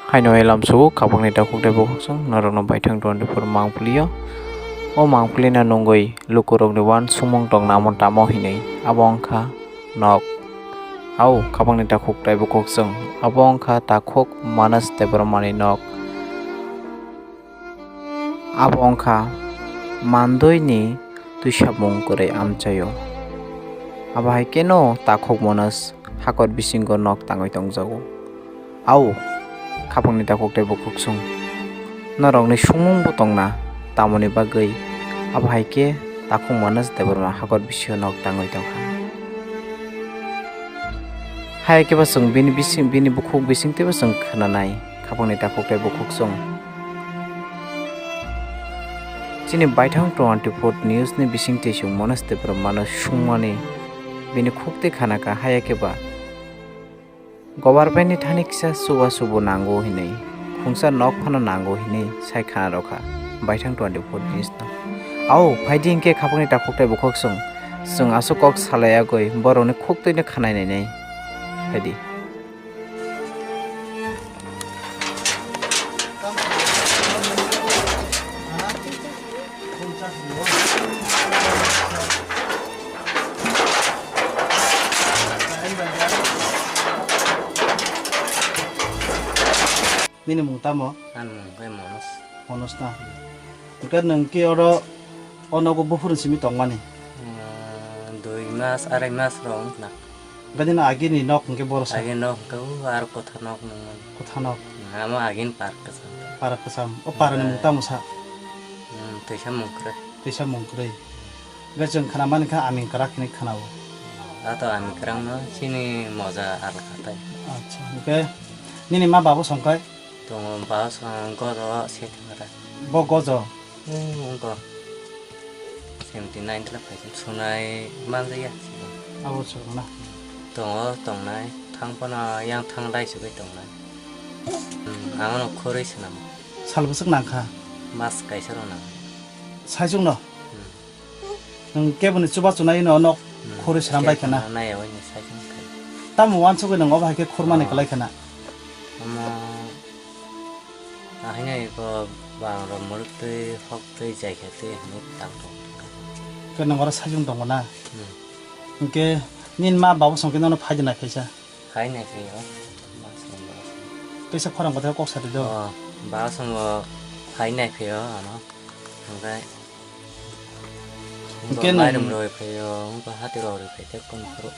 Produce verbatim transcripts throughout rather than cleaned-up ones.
Haino elam sugo khapangni takhuk tei bukhuksong norokno baithang twenty-four mangpili o. O mangpili no nungwi lukurokni uansukmung tong namo tamo hinwi, abo wngkha nok. Au khapangni takhuk tei bukhuksong, abo wngkha takhuk Manas Debbarmani nok. Abo wngkha mandwini twisapmung kwrwi amchaio. Abo hai kheno takhuk Manas hakor bisingo nok tangwi tongjago. Au, khapangni takhuk tei bukhuksong. Norokni sumung bo tongna, tamoni bagwi abo hai khe takhuk Manas Debbarma hakor bisingo nok tangwi tongkha. Hai khe bo chwng bini bising, bini bukhuk bising teibo chwng khwnanai, khapangni takhuk tei bukhuksong. Chini baithang twenty-four news ni bising twi chwng Manas Debbarma no sungmani bini khuk tei khana kha, haya khe ba government ni thani kisa chubachu bo nango hinwi, khungsa nok phano nango hinwi sai khana rw kha baithang twenty-four news no. Au, phaidi hinkhe khapangni takhuk tei bukhuksong, chwng aswk kok salai yagwi borokni khuk twi no khanai nainai. Phaidi. Nini mung tamo? Ani mung khe Monos. Monos na. Hwnkhe nwng khe oro o nogo buphuru simi tongmani? Hmm, dui mas, arai mas rok wngkha na. Gani na agini nok hwnkhe boro sa? Agini nok hwnkhe o aro kwthar nok nungmani. Kwthar nok. Amo agini park kwcham. Park kwcham. O parani mung tamo sa? Hmm, twisa mung kwrwi. Twisa mung kwrwi. Hwnkhe chwng khwnamani kha aming kwrak hinwi khwnao. Ato aming kwrak no chini moja alka tai. Acha, hwnkhe nini ma babo songkhai? Tongo ba song gojo se thangara. Bo gojo? Hmm, wngkha. Seventy nine tla phaikhe sunai manjaya. Abo chwrwngna. Tongo, tongnai. Thang phano yang thang lai sugwi tongnai. Hmm, ang no khorwi swnam. Sal bwswk nangkha? Mas kaisa rw nang. Saichung no? Hmm. Nwng keboni chubachu nai no nok khorwi swnam bai khana. Nai oi ni saichung khai. Tamo wansugwi nwng obo hai khe khormani kwlai khana. Omo Ahai nai ko bang rok mwrwk twi hok twi jai khe twi hinwi tang tong. Khe nwng oro saichung tongo na? Hmm. Hinkhe nini ma babo song khe nono phai de nai khaisa? Phai nai phai o. Kaisa khorang kothai kok sadi do. Oh, ba song bo phai nai phai o ano. Hinkhe hinkhe nwng mairum roi phai o, hinkhe hati rok roi phai te kon phuru.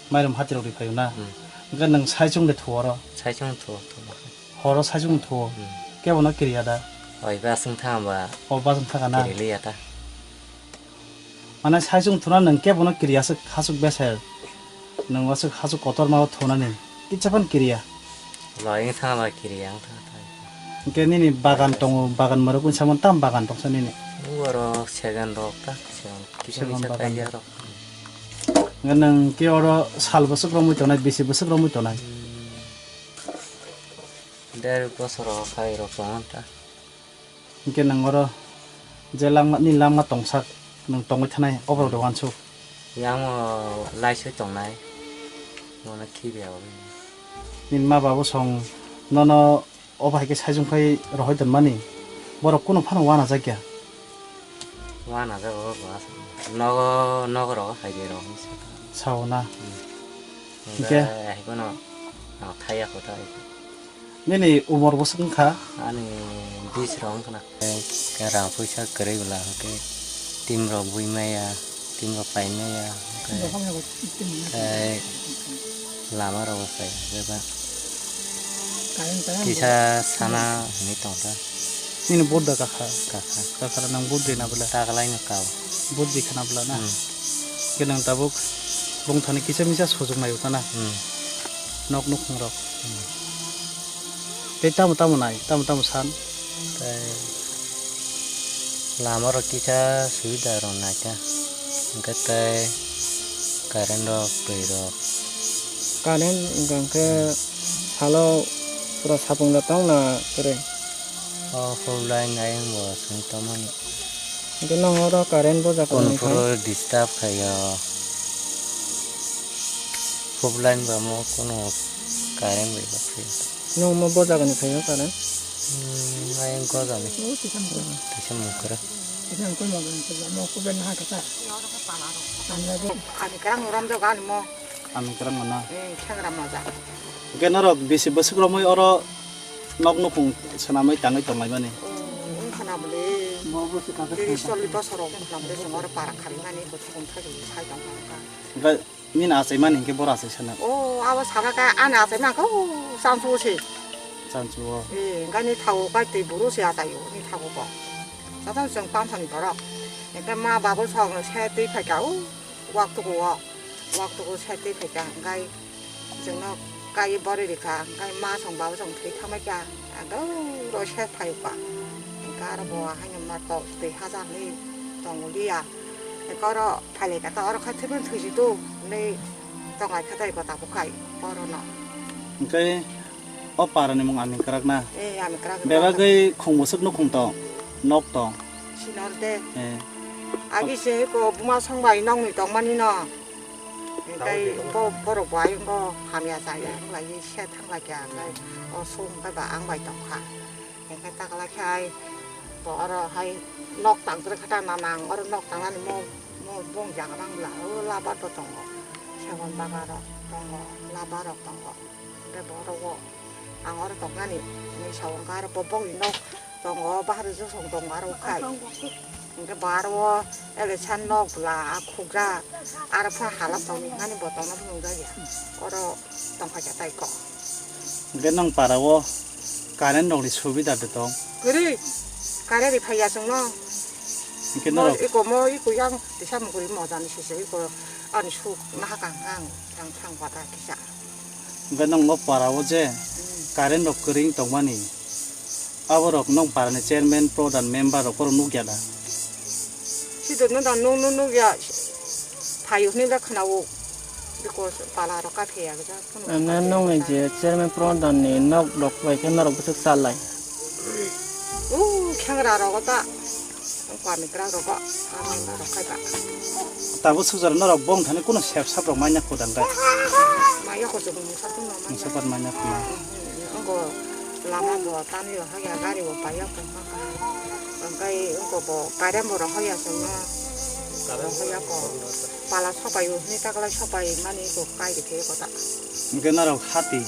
Mairum hati rok roi phai o na? Hmm. Hinkhe nwng saichung de thu oro? Saichung thu, thu. Horo saichung thuo. Hmm. Kebono kiriya da? Oi, ba chwng thang ba. O ba chwng thang na? Kiri liya ta. Mane saichung thuna nwng kebono kiriya se khasuk beser. Nwng wasuk khasuk kotor ma thunani. Kicha phan kiriya. Loi wng thang ba kiriya wng thang thang. Hwnkhe nini bagan tongo, bagan mwrwk wngsa mon tam bagan tongsa nini. Oro segan rok ta, segan kisa segan misa bagan. Kaiya rok. Hwnkhe nwng khe oro sal bwswk romwi tonai, bisi bwswk romwi tonai. Hmm. Der bosoro khairok tongo ta. Hinkhe nwng oro je langma, nini langma tongsak nwng tongwi thanai, oborok de wansuk. Yang o laiswi tongnai, nono khibiya bagwi. Nini ma babu song nono obo hai khe saichung phai rohoi tonmani, borok kunu phano uanajakya. Uanajago bo aswk. Nogo, nogo rogo hai de rohorsa. Sao na? Hmm. Hinkhe? Hinkhe hai bono ang thaiya kotha hai. Nini umor bwswk wngkha? Ani bis rok wngkha na. Rang puisa kwrwi bwla hwnkhe team rok bui maya, team rok pai maya, hwnkhe tei lama rok bo sai hwnkhe ba kisa sana hwnwi tongkha. Nini vote da kakha? Kakha. Kakha rok nang vote rina bwla? Taklai no kao. Vote rikha na bwla na? Hmm. Hwnkhe nang tabuk bongthani kisa misa sojok nai wngkha na? Hmm. Nok nukhung rok. Hmm. Tei tamo tamo nai, tamo tamo san? Tei lama rok kisa subida rok naikha, hwnkhe tei current rok, twi rok. Current wngkha hwnkhe salo pura sapung da tong na kwrwi? O huk line ayang bo chwng tongmani. Hwnkhe nang oro current bo jaga nangkha? Phuru disturb khaio. Huk line ba mo kunu current bai ba khaio. Nwng mo bo jagani phaio, Karan? Hmm, ayang ko jani. Kisa mung kara. Ani kerang uram do gan mo. Ani kerang mana? Eh, kerang raja. Hwnkhe norok bisi bwswk romwi oro nok nukhung swnamwi tangwi tonglaimani? Oh, wngkha na bwle. Bo bwswk kha khe Tiris chollis bosor rok wngkha na bwle, chwng oro para kharimani, bo thubung thajwi sai tongkha. Hwnkhe nini achaimani hwnkhe boro achai sana? Oh, abo sana khe ani achaima khe, oh, chansu se. Chansu o. Eh, hwnkhe ni thago kai twi buru se achaio, ni thago bo. Joto chwng pansani borok. Hwnkhe ma babu song se twi phaikha, oh, wak tuku o. Wak tuku se twi phaikha, hwnkhe chwngno kai borwi rikha, hwnkhe ma song babu song thwi thangbaikha, ado rw se phaikha, hwnkhe aro bo haino ma tok twi hajakni tongo liya, hwnkhe oro phailaikha ta oro khe thwimani thwijitu hinwi tonglai kha tei bo tabuk khai orono. Hwnkhe o parani mung Aming Kwrak na? Eh, Aming Kwrak. Bebagwi khung bwswk nukhung tong, nok tong? Sinor de. Eh. Agi se ko buma song bai nokni tongmani no. Hwnkhe bo borok bo ayang bo hamya chaya wng lai se thang lai kha, hwnkhe o song hwnkhe ba ang bai tong kha. Hwnkhe ta kwlai khe ai bo oro hai nok tang kwrwi kha ta, nana ang oro nok tangnani mo, mo bong jaga bang bwla o labar bo tongo, segon baga rok tongo, labar rok tongo. Hwnkhe bo oro o ang oro tong nani hinwi sa o, hwnkhe aro bo bongni nok tongo, bahari josong tongo aro khai. Hwnkhe bo aro o election nok bwla a khukjak, aro pha hala tongni hinani bo tongna phunukjakya. Oro tongkha khe tai kok. Hwnkhe nwng para o current rokni subida de tong? Kwrwi, current ri phaiya chwngno. Hwnkhe mo norok iko mo iko yang tisa mukuri mojani sese iko ani suk nahakang ang thang thang bata kisa. Hwnkhe nwng o para o je current rok kwrwi wng tongmani, aborok nwng para ni chairman, pradhan, member rok oro nukya da? Sida no da nwng no nukya, phaio hinwi da khwna o, biko pala rok ka pheya gajak. Ano nwng ni je chairman pradhan ni nok rok bai khe norok bwswk chal lai? O khengra rogo ta, o kami kwrak rogo, ano norok khai ba. Tabuk swkjak norok bong thani kuno sep sap rok manya kudang kai? Maya ko jogo mungsa kuno manya. Mungsa pat manya kuno. Ngo lama bo tani yo haya gari bo paya ko maka. Angkai ngo bo kare mo rohoya sungno. Rohoya ko. Pala sopai o hini taklai sopai mani ko kai de khe kota. Hwnkhe norok hati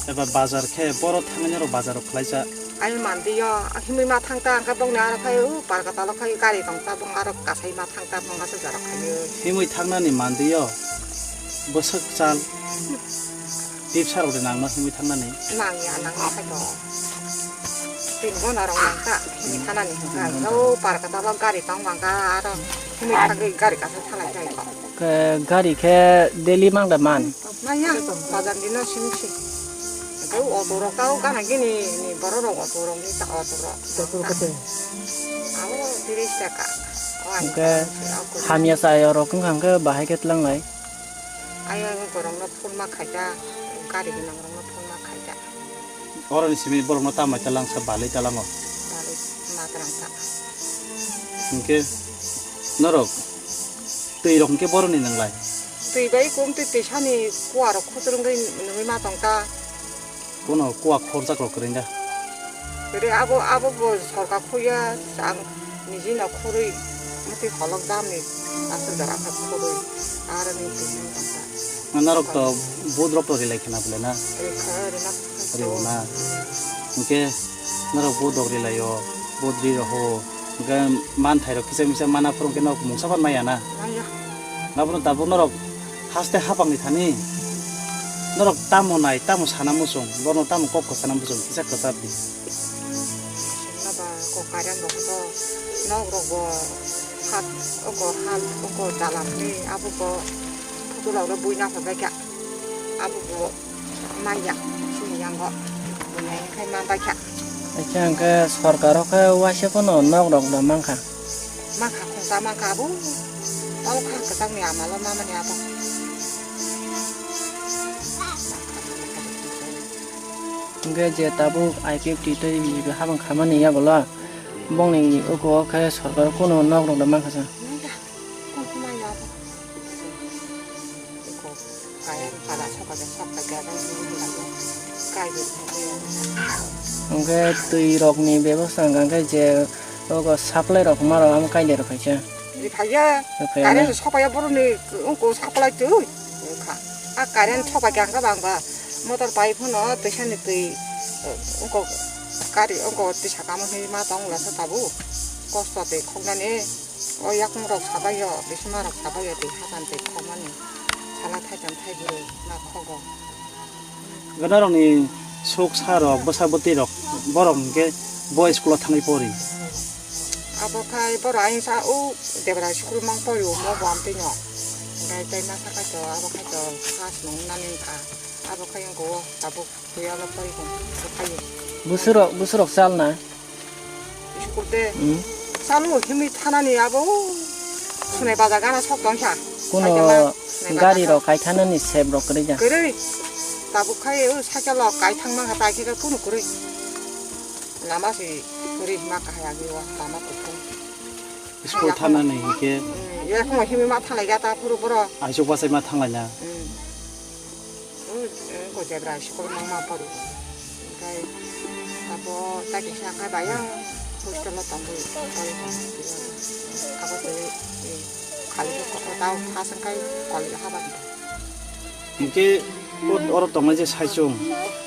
eba bazar khe boro thangwi norok bazar rok khlaisa. Ai mandi yo himwi ma thang ta hwnkhe bongni aro khai o parkatalo khai gari tong ta bong aro kasai ma thang ta bong aswk jora khai o. Himwi thangnani mandi yo bwswk chal. Tipsa rok de nangma himwi thangnani? Nangya, nangma khai bo. Tin gona rok nangkha, himwi thangnani hwnkha. Tin gona. O parkatalo gari tong mangkha, aro himwi thangwi gari kasa thalai jai kho. Khe gari khe daily mang da man? Manya, bazar dino simi si. Khe auto rok tao gana gini ni borok rok auto rok ni ta auto rok. Auto rok khe? Abo tiris taka. O ang khe auto. Hamya chaya rok wngkha hwnkhe bahai khe tlanglai. Ayang borokno phone ma khaijak, gari gwnang rokno phone ma khaijak. Oroni simi borokno tamo talangsa balai talango. Balai ma talangsa. Hwnkhe norok twi rok hwnkhe boroni nanglai? Twi bai kum twi twisani kuwa rok khuturungwi nungwi ma tongta. Bono kuwa khorjak rok kwrwi da? Kwrwi abo, abo bo sorkar khuya, ang niji no khurwi, mati holok dam ni aswk jora khe khurwi, aro ni twi tongkha. Norok to vote rok to rilai khna bwle na? Rikha, rina. Rio na? Hwnkhe norok vote rok rilai o, vote ri rok ho, hwnkhe manthai rok kisa misa mana phuru hwnkhe norok mungsa phan maya na? Maya. Abono tabuk norok haste hapang ni thani norok tamo nai, tamo sana muchung, bono tamo kok kwchana muchung, kisa kwchar di. Baba, kok kairam rok to, nok rok bo hat, oko hat, oko dalam ni, abo bo phutu rok no buina phai kha, abo bo manya, sini yango, buina khai man bai kha. Acha hwnkhe sorkar o khe waisa phano nok rok da mankha. Mankha khungsa mankha abo. Tamo kha kwchangni amalo mamani abo. Hwnkhe je tabuk I P F T tei B J P habang khamani yagulo bongni oko o khe sorkar kunu nok rok da mankha sa. Mankha. Kung kumai abo. Eko kaya pada soka de sok kaya dan ini lagi. Kai de. Hwnkhe twi rokni bebosta hwnkha khe je ogo supply rok ma rok amo kaile rok khaisa. Ri phaiya, Rw phaiya current na? Sopaiya borokni wngko supply twi. Wngkha. A current sopai khe ang khe bang ba motor pai phano twisani twi, wngko gari wngko twi sakamo hinwi ma tong lasa tabuk. Kosto twi khoknani. O yakung rok sabai o, bisima rok sabai o, twi hajan twi khokmani. Sala thaitam thaibrwi ma khogo. Gana rokni suk sa rok, bwsa bwtwi rok, borok hwnkhe bo school o thangwi pori. Abo khai borok ayang sa o Debra school mang pori o mo bo amtwi no. Gai tai masa khai to, abo khai to khas nong nani kha. Abo khai ang ko tabuk. Twi alo pori tong, abo khai. Bwswrok, bwswrok chalna? School de. Hmm. Chalo himwi thanani abo. Sunai baja gana sok tong sa. Kuno Sunai baja gari sa. Rok kai thanani sep rok kwrwi ja. Kwrwi. Tabuk khai o cycle rok kai thang ma kha tai khe kuno kwrwi. Lama si kwrwi ma kahai agi o lama kutung. School thanani hinkhe. Hmm. Ya kuno himwi ma thanglai ga ta phuru boro. Aisuk bachai ma thanglaina. Hmm. Ko Debra school mangma pori. Hwnkhe abo ta kisa khe bayang hostel o tongwi pori tongwi. Abo twi khali khe tao khasang khai college haba. Hinkhe oro tongnai je saichung.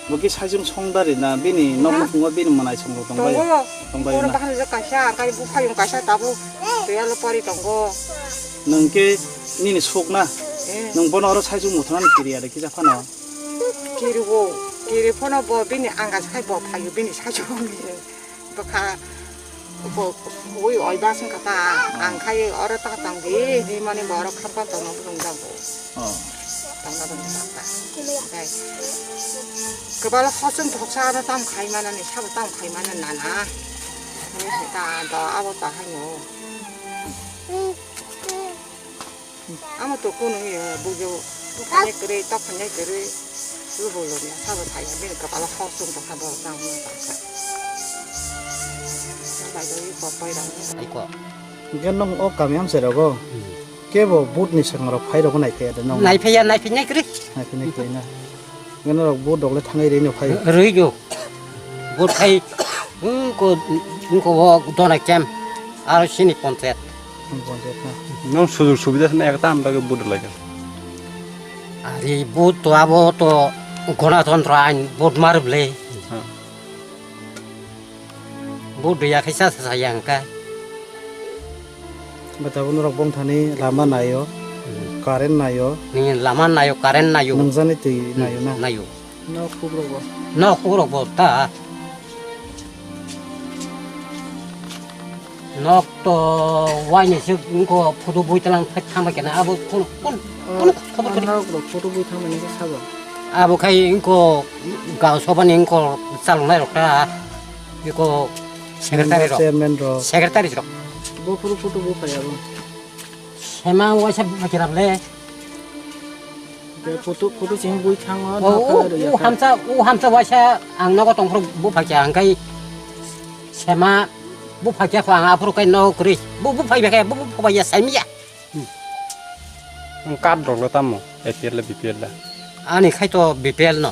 Bo khe saichung songdari na bini nok nukhungo bini mwnai song rok tongbai. Tongo. Tongbai na. Oro bahai je kaisa, ang kai buphayung kaisa tabuk. Twiyalo pori tongo. Nwng khe nini suk na? Eh. Nwng bono oro saichung muthunani kiri ya de kisa phano? Kiriwo, kiri phano bo bini angas khai bo phaio bini saichung ni. Bwkha bo ui oi bas wngkha ta, ang khai oro ta tong di, di mani bo oro khampa tongno bwrwng jago. Oh. Tongna bwrwng jak ta. Dai. Kwbala hosung thoksa aro tam khai manani, sabo tam khai manani nana. Ui ta do abo ta haino. Amo to kunu ya, bujo, bukhanya kere, takhanya kere, lubo lo ya, sabo thaya, bini kapala hor sung to sabo tang ma tang sa. Bai do iko pai rang. Iko. Hingke nong o kami amchai rogo. Hmm. Kebo but ni swkang rok phai rogo nai phai ya de nong. Nai phai ya, nai phai nai kere. Nai phai nai kere na. Gana rok bo dogle thangwi rino phai. Rwino. Bo khai, hmm, ko, hmm, ko bo dona kem. Aro sini ponchayat. Ponchayat na. No sujug subida sana ekta am bage bo dogle. Ari bo to abo to gonatantro ain bo mar ble. Ha. Bo doya khai sa sa yang ka. Bata bo norok bongthani lama naio, hmm, current naio. Ni lama naio, current naio. Nungjani twi, hmm, naio na? Naio. Nok hukrok bo? Nok hukrok bo ta. Nok to waini se wngkho photo bui talang thangma kena abo kun, kun, kun khobor kani? Nok rok photo bui thangmani khe sabo? Abo khai wngkho gaon sobani wngkho chalongnai rok ta. Eko secretary rok. Chairman rok. Secretary rok. Bo phuru photo bo phai abo. Sema waisa bupha kira ble. Be photo, photo sing bui thango, o, nokha o, rwya o kha. Hamsa, o hamsa waisa ang nogo tongphuru bupha kya ang kai sema bupha kya kho ang aphuru kai nogo kwrwi. Bu, bupha kya, bu, bupha kya saimya. Hmm. Ang card rok lo tamo, A P L le B P L le. Ani khai to B P L no.